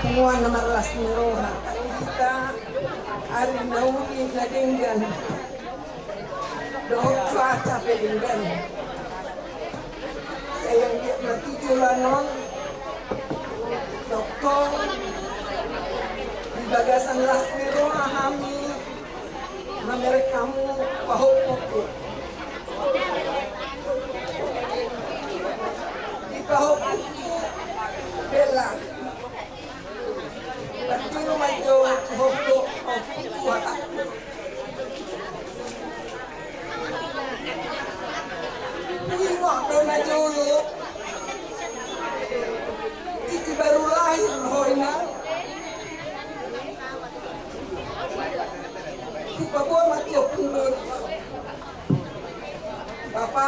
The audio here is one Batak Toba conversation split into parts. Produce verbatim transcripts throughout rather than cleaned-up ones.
Semua na marlas ni roha, hita ari na uli na denggan. Dohot cuaca pe denggan. Sai anggiat ma tu joloan on, tongtong di bagasan las ni roha hami mamereng hamu pahompu. Di pahompu Bella. Berjuru maju tu pahompu, pahompu. Huingot do na jolo, tingki baru lahir ho inang, hupaboa ma tu ompung doli. Bapa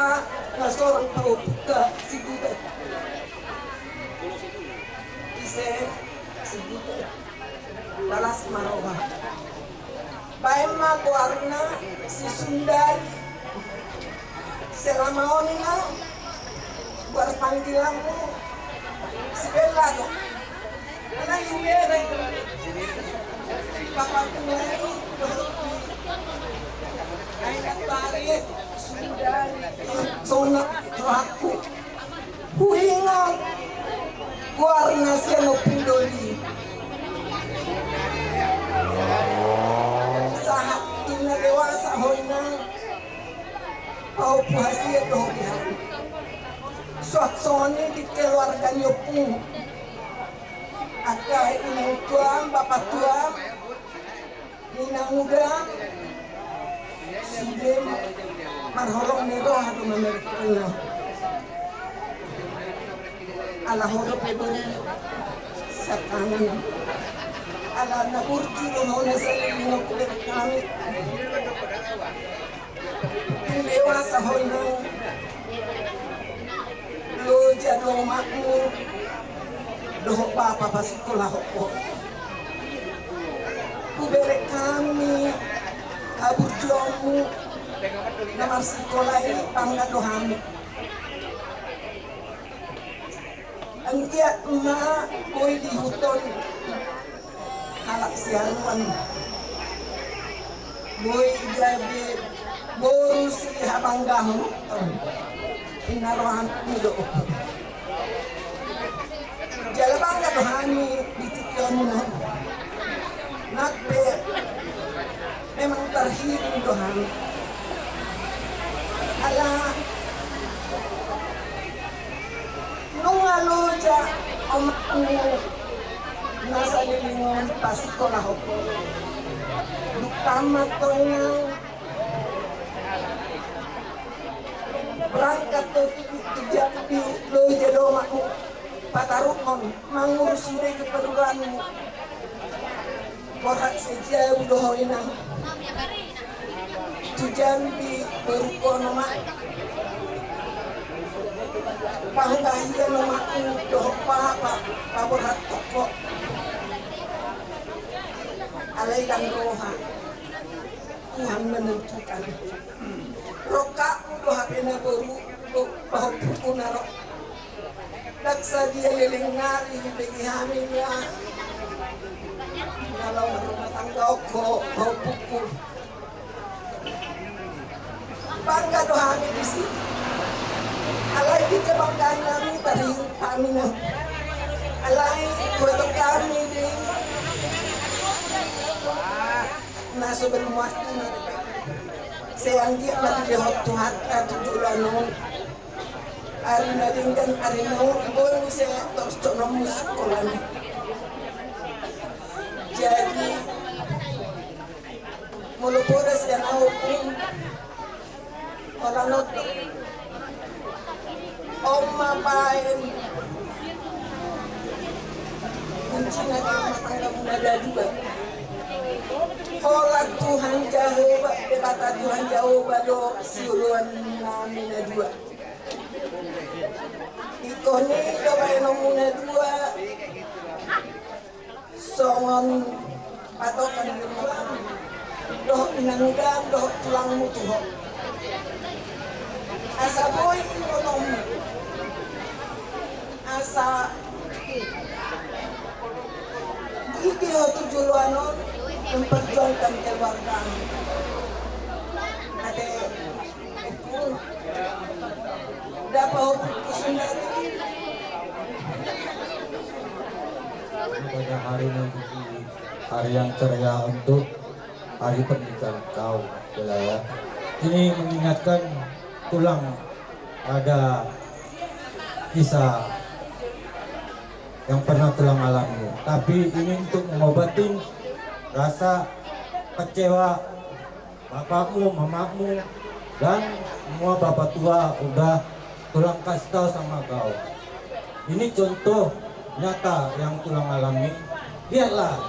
na sorang pahompu, si Butet. Ise, si Butet. Las ma roha. Baen ma goarna si Sundari. Selama on inang, goar panggilanmu si Bella do. Karena ibereng bapa tua i, ai na barit Sundari. Songon rohangku. Huingot goarna sian ompung doli. Sahat tu na dewasa ho inang, pahompu hasian do ho di hami. Suang songon i di keluarga ni ompung. Angka inang tuam, bapa tuam, inang uda, sude marholong ni roha do mamereng ho. Ala ho dope boru siahaan. Ala na burju do ho na saleleng on, hubereng hami. Tung dewasa ho inang, loja do omakmu dohot bapa pasikkolahon ho. Hubereng hami haburjuonmu na marsikola i, bangga do hami. Anggiat ma boi diihuthon halak siaruan, boi gabe boru sihabanggahon. Inna rohami do. Jala bangga do hami di tingki on inang. Nang pe memang tarhirim do hami. Ala nunga loja omakmu na saleleng on pasikkolahon ho. Dung tamat ho inang, berangkat ho tu Jambi, loja do omakmu pataruhon, mangurus sude keperluanmu. Borhat sian jabu do ho inang tu Jambi, borhat ho ma, panggahian omakmu dohot bapa, paborhathon ho. Alai ndang roha, Tuhan menentukan. Rongkapmu do hape na boru, pahompuku na ro. Ndang sadia leleng nari hubege hami na laho marrumah tangga ho, pahompuku. Bangga do hami disi. Alai di kebanggaan nami, tarhirim hami na. Alai buat hami di na so belum waktu na. Sai anggiat ma dilehon Tuhanta tu joloan on ari na denggan, ari na uli, boi muse torus songon on muse sikolana. Jadi molo poda sian ahu pun, holan on do. On ma baen kuncina di rumah tanggamuna na dua. Holan Tuhan Jahowa, Debata Tuhan Jahowa do sioloan nami na dua. Ingkon i do baenonmu na dua songon patokan ni Tuhan dohot inangmu dohot tulangmu tu ho. Asa boi ibotomu, asa Isi ho tu joloan on memperjuangkan keluarga. Ate, dapat ho putusan dari. Pada hari nanti, hari yang ceria untuk hari pernikahan kau, Bella, ya. Ini mengingatkan tulang pada kisah yang pernah tulang alami. Tapi ini untuk mengobati rasa kecewa bapakmu, mamakmu, dan semua bapak tua udah tulang kasih tahu sama kau. Ini contoh nyata yang tulang alami. Lihatlah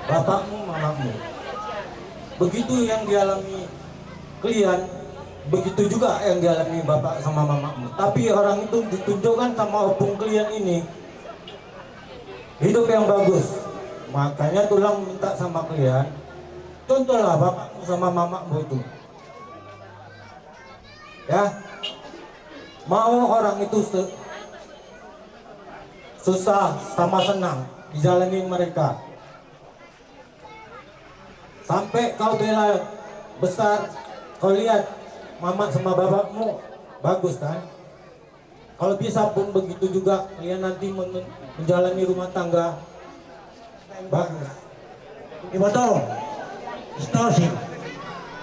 bapakmu, mamakmu. Begitu yang dialami kalian, begitu juga yang dialami bapak sama mamakmu. Tapi orang itu ditunjukkan sama opung kalian ini hidup yang bagus. Makanya tulang minta sama kalian, contohlah bapakmu sama mamakmu itu. Ya, mau orang itu se- susah sama senang dijalani mereka. Sampai kau Bella besar, kau lihat mamak sama bapakmu bagus kan? Kalau bisa pun begitu juga kalian nanti men- menjalani rumah tangga. Bagus. Iboto, si Tosin.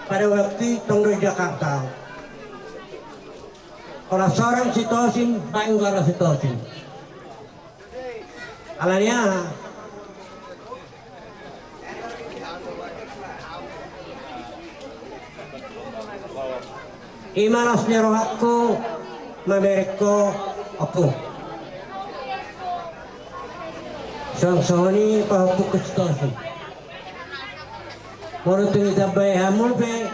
Pada waktu i tong do di Jakarta. Kalau seorang si Tosin, baik enggak ada si Tosin. Alani aha? I ma las ni rohangku mamereng ho, ompung. Songon songon i pahompungku si Tosin. Molo tung ditambai hamu pe,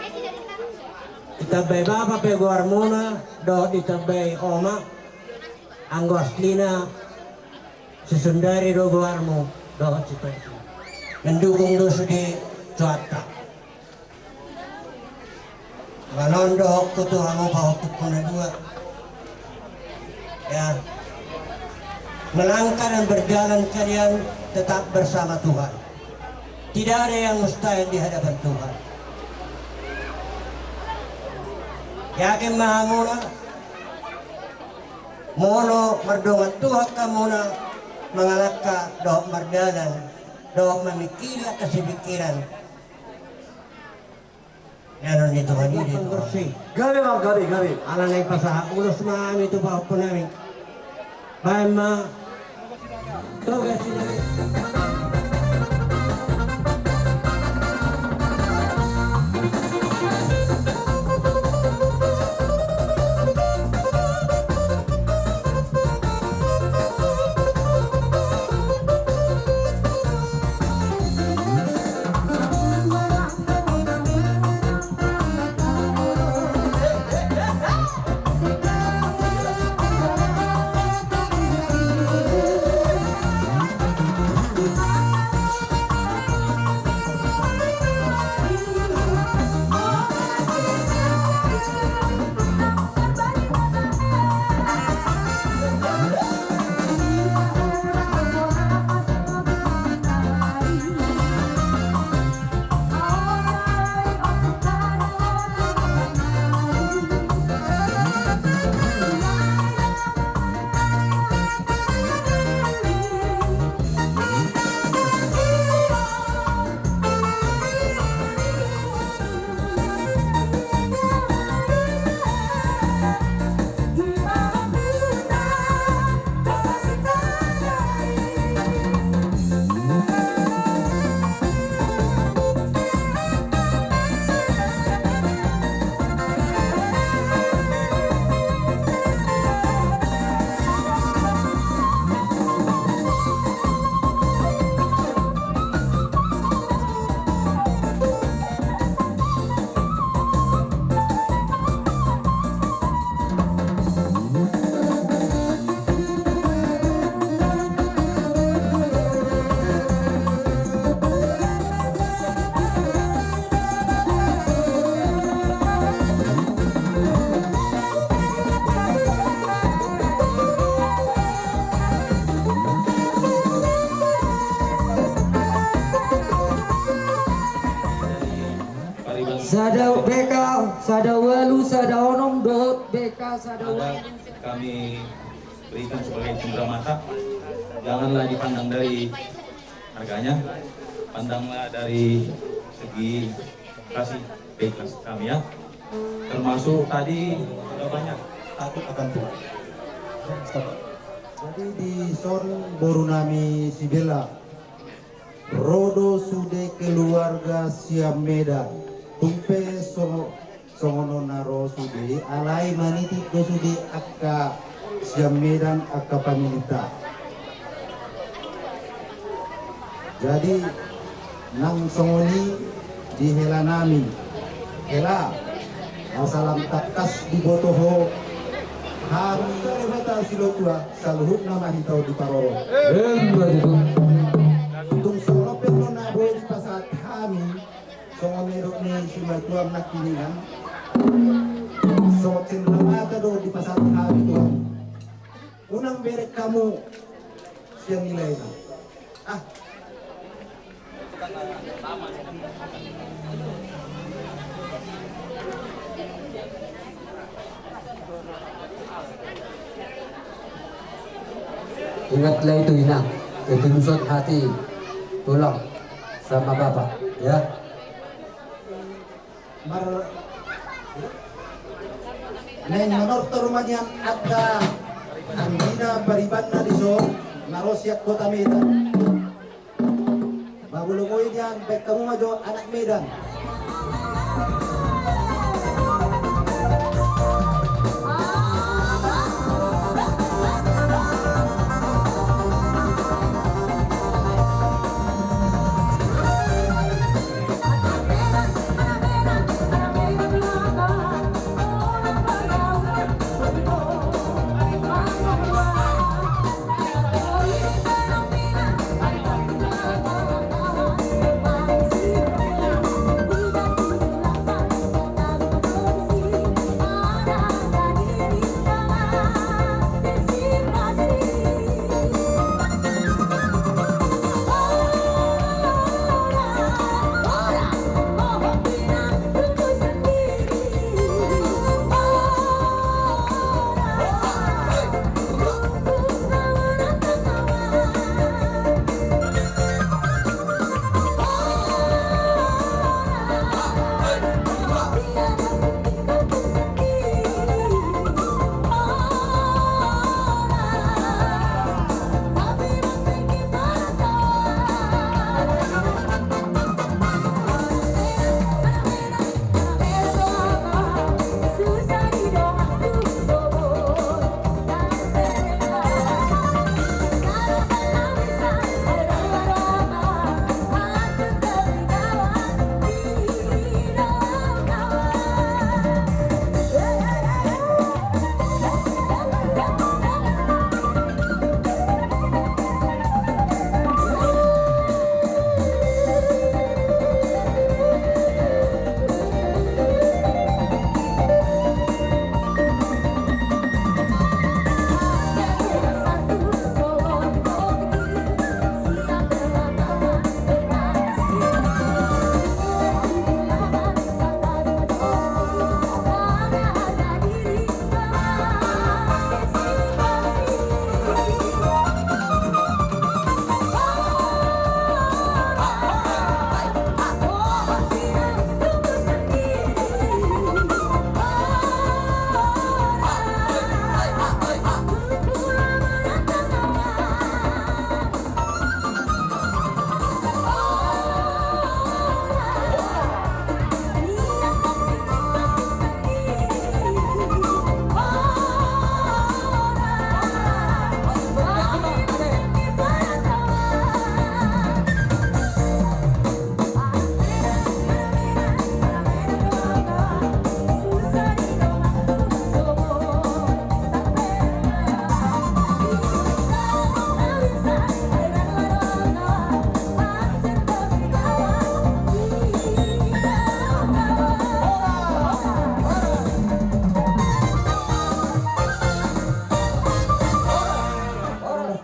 ditambai bapa pe goarmuna, dohot ditambai oma, anggo aslina si Sundari do goarmu dohot si Tosin. Mendukung do sude tuanta. Molo on dohononku tu hamu pahompungku na dua. Ya. Melangkah dan berjalan kalian tetap bersama Tuhan. Tidak ada yang mustahil di hadapan Tuhan. Yakin ma hamuna, molo mardongan Tuhan hamuna mangalangka dohot mardalan dohot mamingkiri angka sipikiran. Gabe, Bang, gabe, gabe. Ala naeng pasahat ulos ma hami tu pahompu nami. Baen ma. Sada B K, sada ualu, sada onom dohot B K sada ualu. Kami berikan sebagai cendera mata. Janganlah dipandang dari harganya, pandanglah dari segi kasih, ikhlas kami ya. Termasuk tadi sudah banyak takut akan Tuhan. Jadi dison boru nami si Bella. Ro do sude keluarga sian Medan. Tung pe so-, songon on na ro sude, alai manitip do sude angka sian Medan, angka familinta. Jadi nang songon i di hela nami. Hela, asa lam tangkas diboto ho, hami Debata Silotua saluhutna ma hita on diparorot. Emma tutu. Tung songon on pe do na boi dipasahat hami, songon na nidok ni simatuam nangkiningan, songon cendera mata do dipasahat hami tu hamu. Unang bereng hamu sian nilaina. Ah. Ingatlah itu, Inang, ketulusan hati tulang sama bapak, ya. Mar-, naeng manortor ma nian angka anggina paribanna dison na ro sian kota Medan. Ba molo boi nian, baen hamu ma jo anak Medan.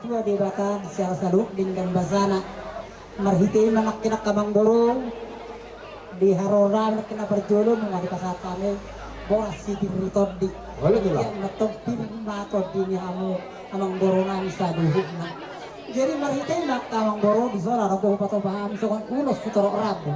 Tua Debata secara saluhut denggan basana. Marhite i ma nangkin angka amangboru, Di haroro nami na parjolo nunga dipasahat hami boras si pir ni tondi. Olo, tulang. Ia na tondi, pir ma tondi ni hamu amang boru nami saluhutna. Jadi marhite i ma amang boru, di son ro hupasahat hami songon ulos sitorop rambu.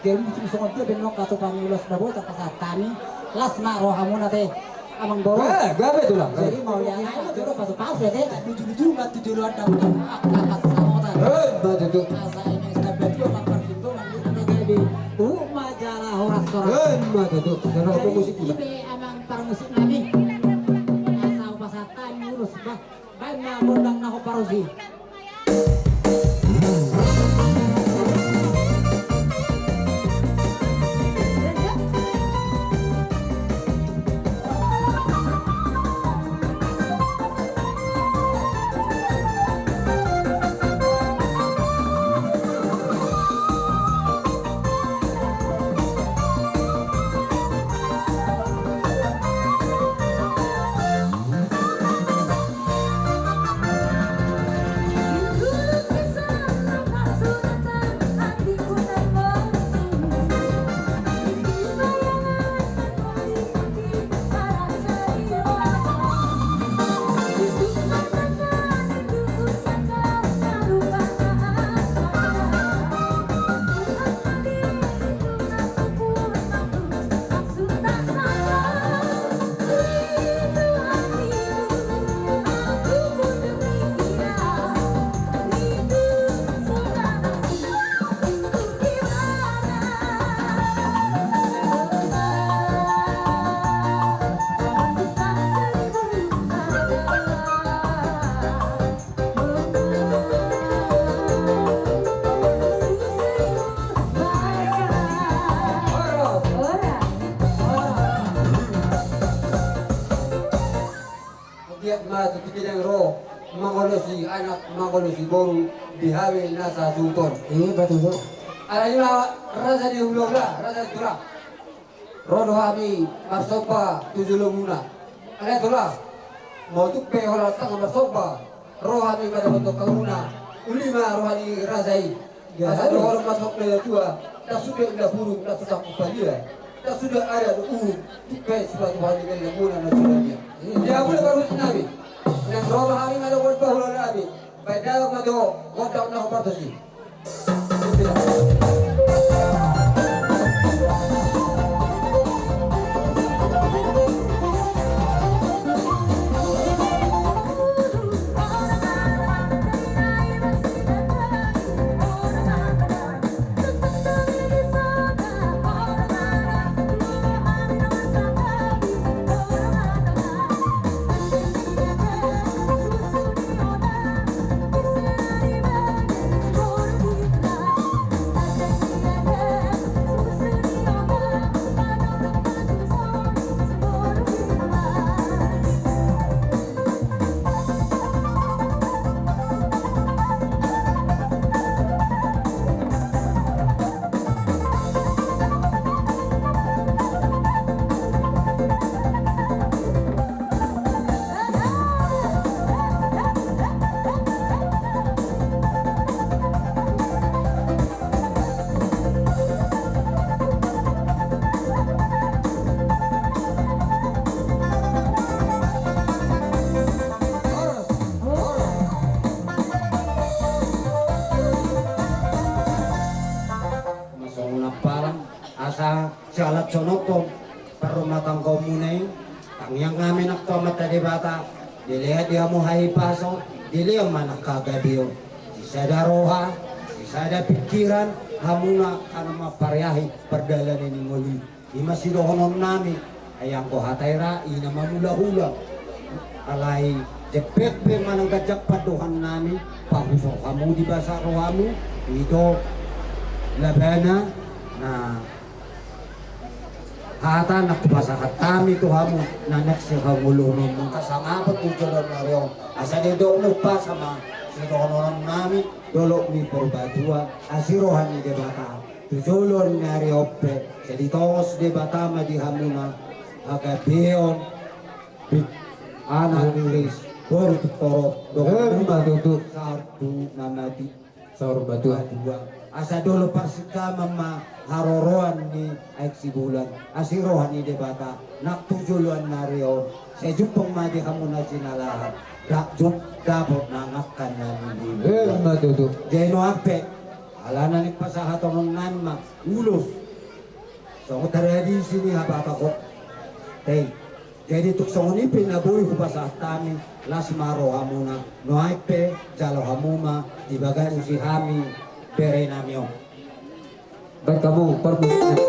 Jadi mungkin songon dia pe nunga tarpatupa ulos na boi tarpasahat hami. Las ma rohamuna te amang boru. Eh, gabe, tulang. Jadi mauliate ma jolo pasu-pasu ya te. Lucu-lucu ma tu jolo ada. Apa samotan. Eh, ma tutu. Asa ini sampai dua ma parjolo ma lucu na gabe. Uh, ma jala horas-horas. Eh, ma tutu. Jala musik, tulang. Jadi ipe amang parmusik nami. Asa hupasahat hami ulos bah. Baen ma gondang na hombar tusi. Anggiat ma tutu hita ro mangolosi anak, mangolosi boru di hami na sasuhuton. Iya, betul, betul. Alai ma raja ni hulahula, raja ni tulang. Ro do hami marsomba tu jolomuna. Alai tulang, molo tung pe holan sanga marsomba, ro hami mandapothon hamuna. Uli ma roha ni raja i. Asa dohonon ma songon na tua, ndang sude ulaburung na so sanggup palia. Ndang sude adat uhum, tung pe sipatupaon ni hamuna na sude dia. Di hamuna parmusik nami. Nang ro ma hami mandapothon hulahula nami. Baen dao ma jo gondang na hombar tusi. Masongon amparan asa sialat sonopon parrumatanggaonmuna i. Tangiang hami nang tu Amanta Debata, dilehon di hamu hahipason, dilehon ma nang hagabeon. Sisada roha, sisada pingkiran, hamuna na mamparyahi pardalanan ni ngolu i. I ma sidohonon nami, ai anggo hata i ra, i na mamulahula. Alai jempek pe manang ganjang pandohan nami, pahusor hamu di basa rohamu, i do labana, na hata na hupasahat hami tu hamu, na naeng sihangoluhononmu, na sangap tu joloan ni ari on, asa didok ni umpasa ma sidohonon nami, dolok ni Purbatua, asi roha ni Debata. Tu joloan ni ari on pe, sai ditongos Debata ma di hamuna hagabeon, anak, istri, boru, torop, dohot, eh, ma tutu, sahat tu na mate. Saur matua. Matua. Asa dolok parsingkaman ma haroroan ni aek sibulan, asi roha ni Debata nang tu joloan ni ari on, sai jumpang ma di hamu na jinalahan, dapot dapot nang angka na niluluan. Emma tutu. Jadi nuaeng pe, alana ni pasahaton on nami ma ulos songon tradisi ni habatahon. Tei. Jadi tung songon i pe na boi hupasahat hami, las ma rohamuna, nuaeng pe jalo hamu ma di bagasan hami bere nami on. Baik, hamu parmusik.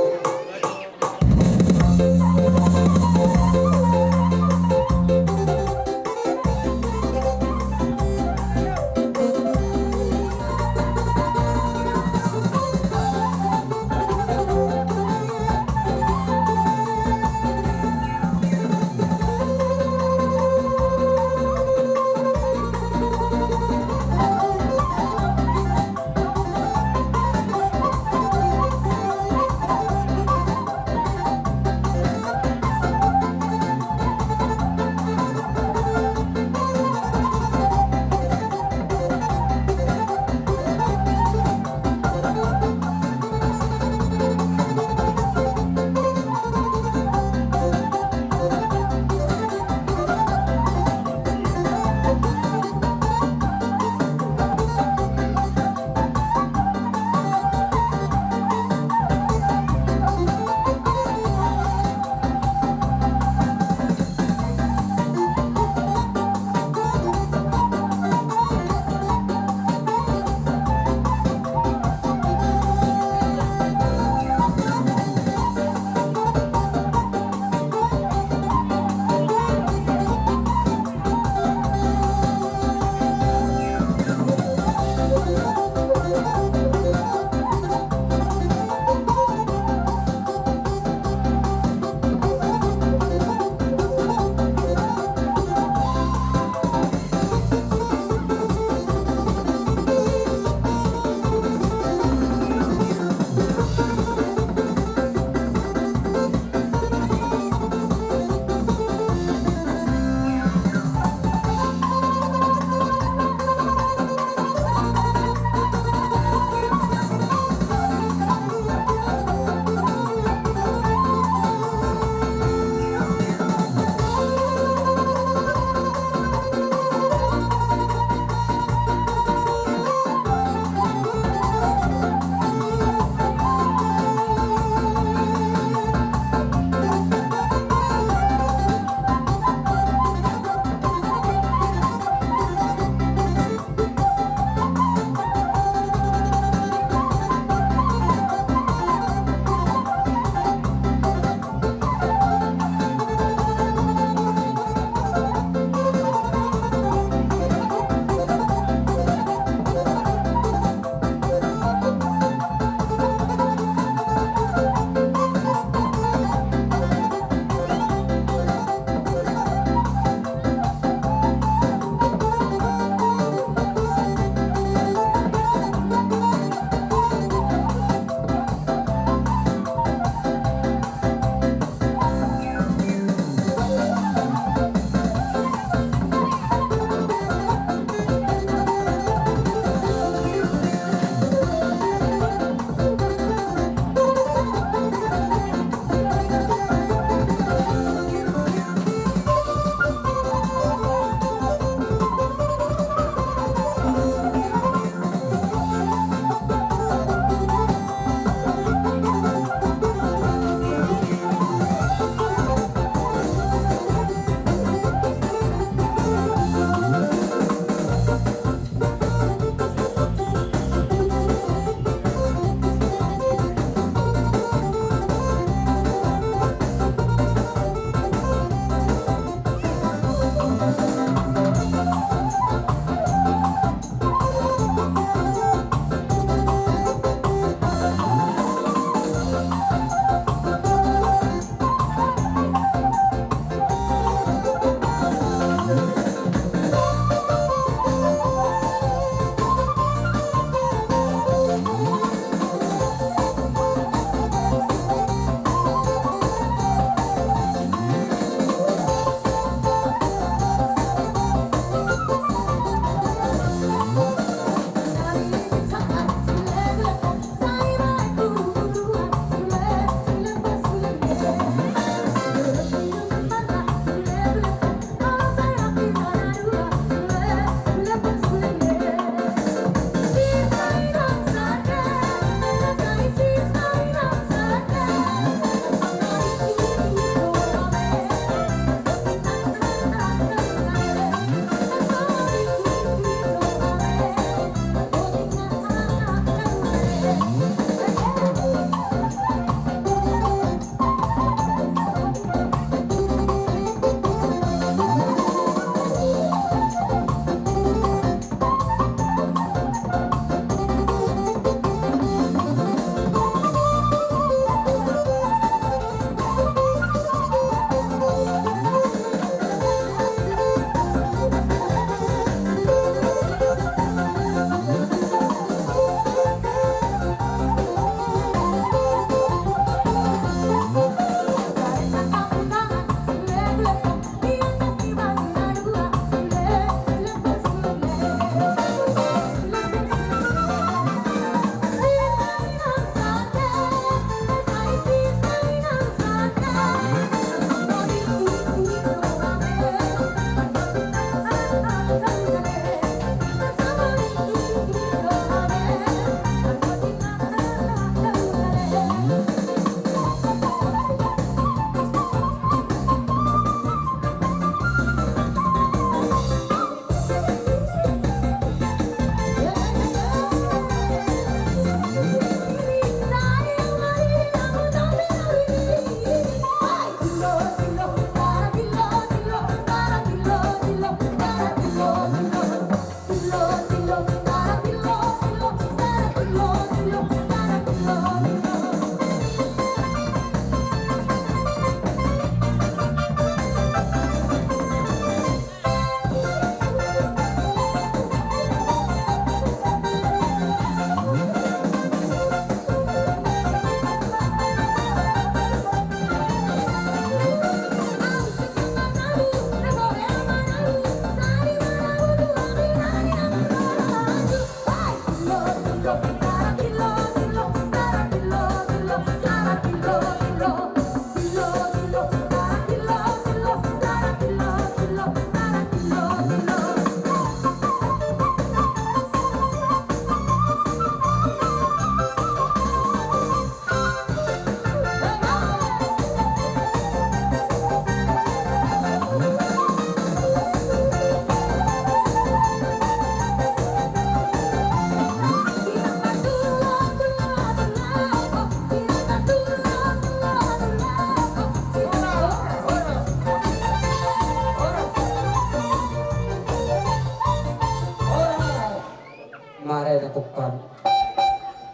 Mare na tukkan.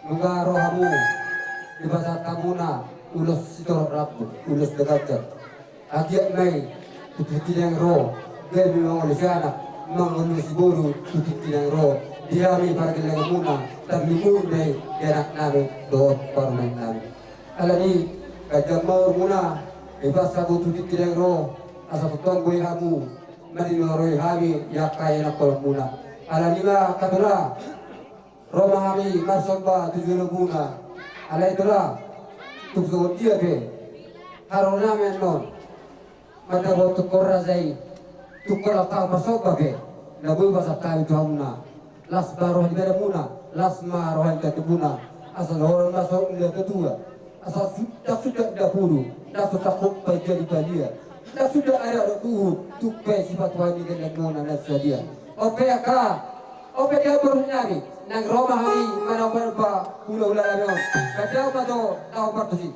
Nunga ro hamu di basa hamuna ulos sitorop rambu, ulos na ganjang. Anggiat ma i tu tingki na naeng ro gabe mangolu si anak, mangolu si boru tu tingki na naeng ro. Di hami pargellenganmuna, tarlumobi ma i di anak nami dohot parumaen nami. Alani i, ganjang ma umurmuna, ibebas hamu tu tingki na naeng ro, asa tongtong boi hamu manjoroi hami di angka ianakhononmuna. Alani i ma angka tola, ro ma hami marsomba tu jolomuna. Alai tola, tung songon dia pe haroro nami annon mandapothon tungkol raja i, tungkol angka marsomba pe na boi pasahat hami tu hamuna. Las ma roha ni badanmuna, las ma roha ni tondimuna. Asa dohonon ma songon na tua-tua: Asa su-, ndang suda na puru, ndang so sanggup painjali palia, ndang suda adat dohot uhum, tung pe sipatupaon ni gellenmuna na sadia. On pe angka, on pe di hamu boru nami, naeng ro ma hami manomba-nomba hula-hula nami on. Ganjang ma jo na hombar tusi.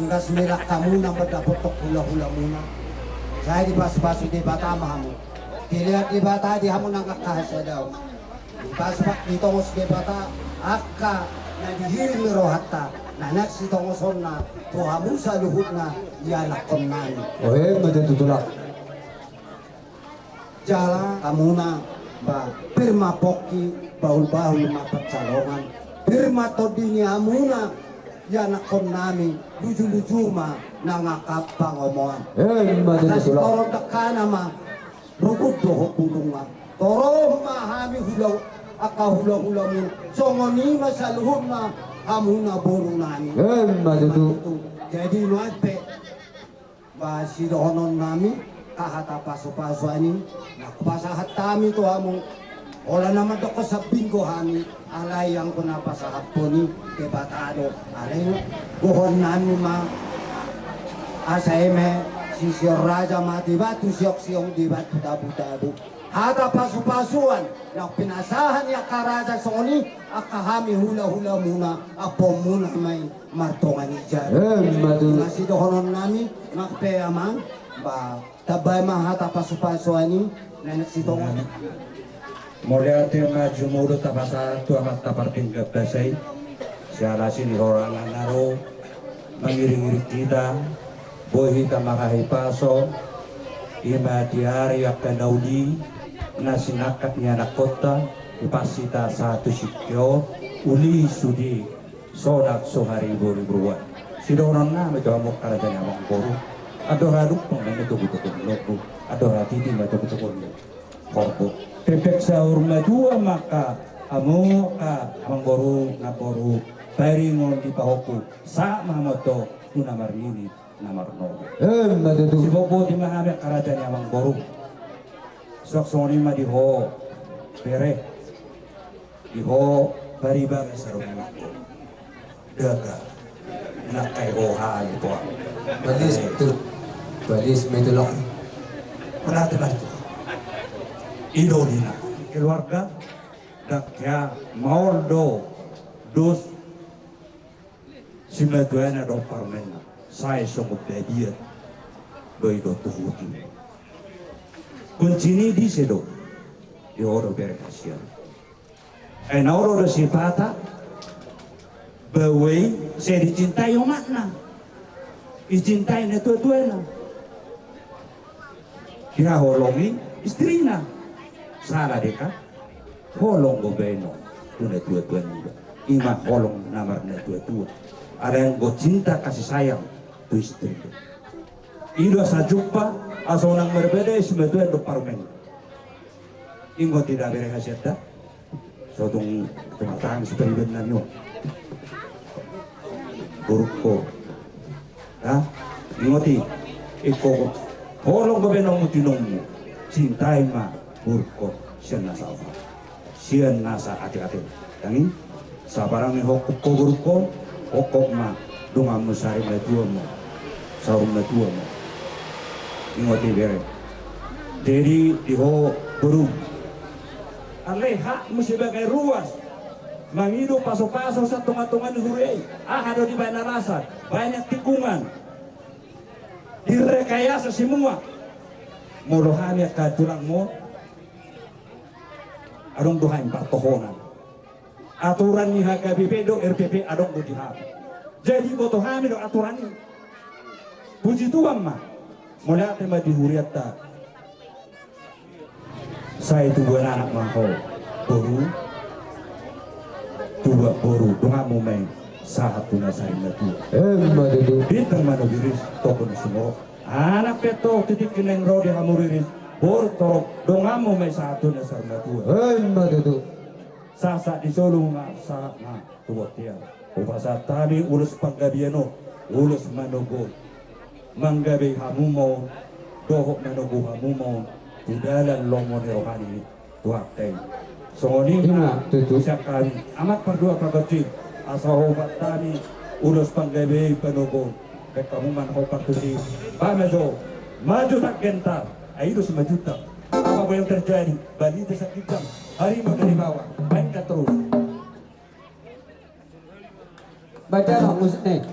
Gas milak hamuna mandapothon hulahulamuna. Sai dipasupasu Debata ma hamu. Dilean Debata di hamu nang angka hasadaon. Dipasupasu, ditongos Debata angka na dihirim ni rohanta, na naeng sitongosonna tu hamu saluhutna ianakkonnami. Oe, ma tutu, Tulang. Jala hamuna, ba, pir ma pongki, bahulbahul ma pansalongan, pir ma tondi ni hamuna ianakkonnami, lujuluju ma nang angka pangomoan. Emma tutu, Tulang. Asa sitoron dangkana ma, rugut dohot bulungna. Torop ma hami hula, angka hulahulamuna, songon i ma saluhutna hamuna borunami. Emma tutu. Jadi nuaeng pe, ba, sidohononnami, angka hata pasupasuan i na hupasahat hami tu hamu. Holan na mandokkon sambing do hami, alai anggo na pasahathon i Debata do. Alai dohononnami ma, asa eme sisihon raja ma di batu, siongsiong di batu, tabutabu. Hata pasupasuan na pinasahat ni angka raja songon i, angka hami hulahulamuna, ampuonmuna ma i martonga ni jari. Emma tutu. Na sidohononnami, nang pe amang, ba, tambai ma hata pasupasuan i, na naeng sitongos. Mauliate ma jumolo tapasahat tu Amanta Pardenggan Basa i, siala sian horangan na ro mangiringiring hita, boi hita marhahipason, i ma di ari angka na uli, na sinangkap ni anakkonta, dipas hita sahat tu tingki on, uli sude, sonang so haribu-ribuan. Sidohononnami tu hamu angka raja ni amangboru. Andor halumpang ma i na togutogu ni lombu, andor hatiti ma i na togutogu ni horbo. Pepek saur matua ma angka hamu angka amangboru, namboru, paringon di pahompu, sahat ma hamu antong tu na marnini na marnono. Emma tutu. Sibotboti ma hami angka raja ni amangboru. Suang songon i ma di ho bere, di ho pariban, sarupa ma ho daga, nangkai ho hali poa. Balis tu, balis ma i, Tulang. Berarti balis tu. I do ninna keluarga, dang hea maol do dos simatuana dohot parumaenna, sai songon badia do i dohot tohutna. Kuncina i disi do, di ho do bere hasian. Ai na olo do sipata, baoa i sai dicintai omakna, dicintai natuatuana. Dihaholongi istrina. Sala do i kan? Holong do baen on tu natuatuana iba. I ma holong na marnatuatua. Alai anggo cinta kasih sayang tu istri do. I do asa jumpang, asa unang marbeda simatuana dohot parumaen. Ingot i da bere hasian da. So tung tumatangis pariban nami on. Borungku. Ha? Ingot i. Ingkon holong do baen on tu inongmu. Cintai ma borungku sian nasa opat, sian nasa ateate. Tangi. Sabarang ni hongkop ho borungku, hongkop ma donganmu sarimatuamu, saurmatuamu. Ingot i bere. Jadi di ho boru, alai hakmu sebagai ruas mangido pasupasu sian tongatonga ni huria i. Aha do dibaen alasan? Banyak tikungan, direkayasa semua. Molo hami angka tulangmu, adong do hami partohonan. Aturan ni H K B P dohot R P P adong do di hami. Jadi boto hami do aturan i. Puji Tuhan ma. Mauliate ma di hurianta. Sai tubuan anak ma ho boru, tubuan boru, donganmu ma i sahat tu na sarimatua. Emma tutu. Bintang ma na riris, topot ni sumorop. Anak pe tong, di tingki na naeng ro di hamu riris, boru torop, donganmu ma i sahat tu na sarimatua. Emma tutu. Sahat di solu ma, sahat ma tu bontean. Hupasahat hami ulos panggabean on, ulos manogu on. Manggabei hamu ma on, dohot manogu hamu ma on tu dalan lomo ni roha ni Tuhanta i. Songon i ma tutu sian hami, Amang Pardua Pagonsi, asa hupasahat hami ulos panggabean panogu on. Baen hamu ma na hombar tusi. Baen ma jo. Maju tak gentar. Ai i do si maju tak. Apa pun yang terjadi, balita saginjang, harimau dari bawah. Mainkan terus. Baca lah musiknya.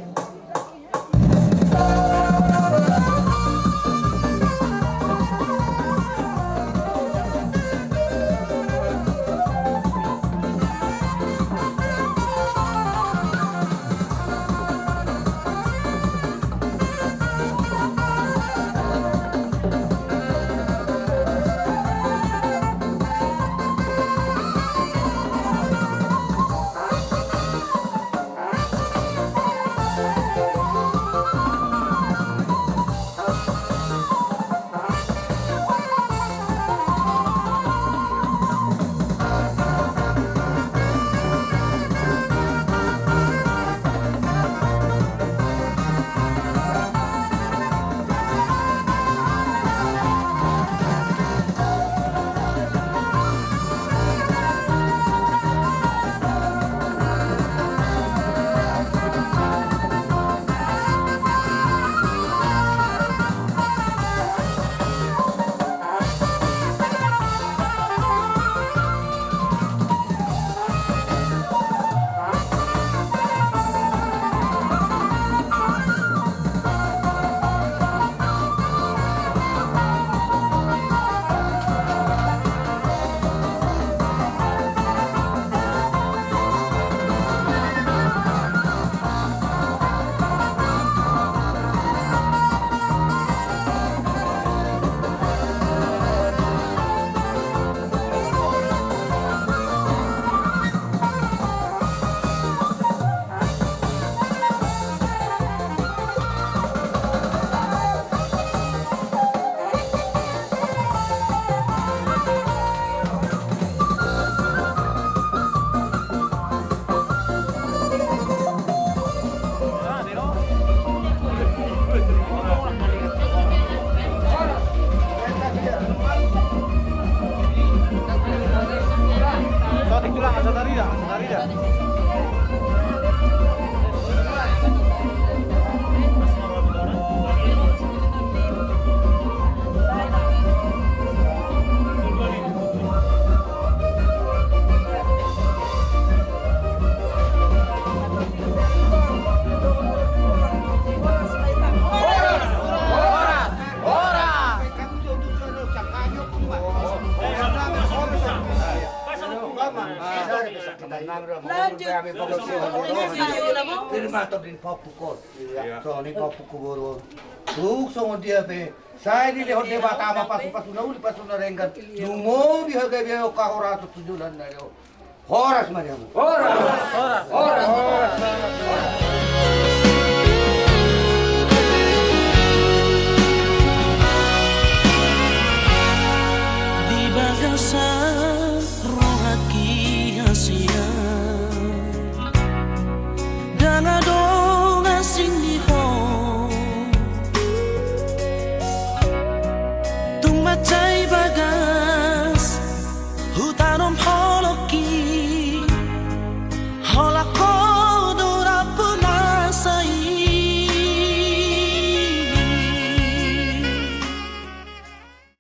Atau di pahompu on. Iya. So, di pahompu boru on. Tung songon dia pe. Sai dilehon Debata ma pasu-pasu na uli, pasu na denggan. Lumobi haga biaya kahorasan tu joloan na ro. Horas ma di hamu. Horas. Horas. Horas. Di bagasan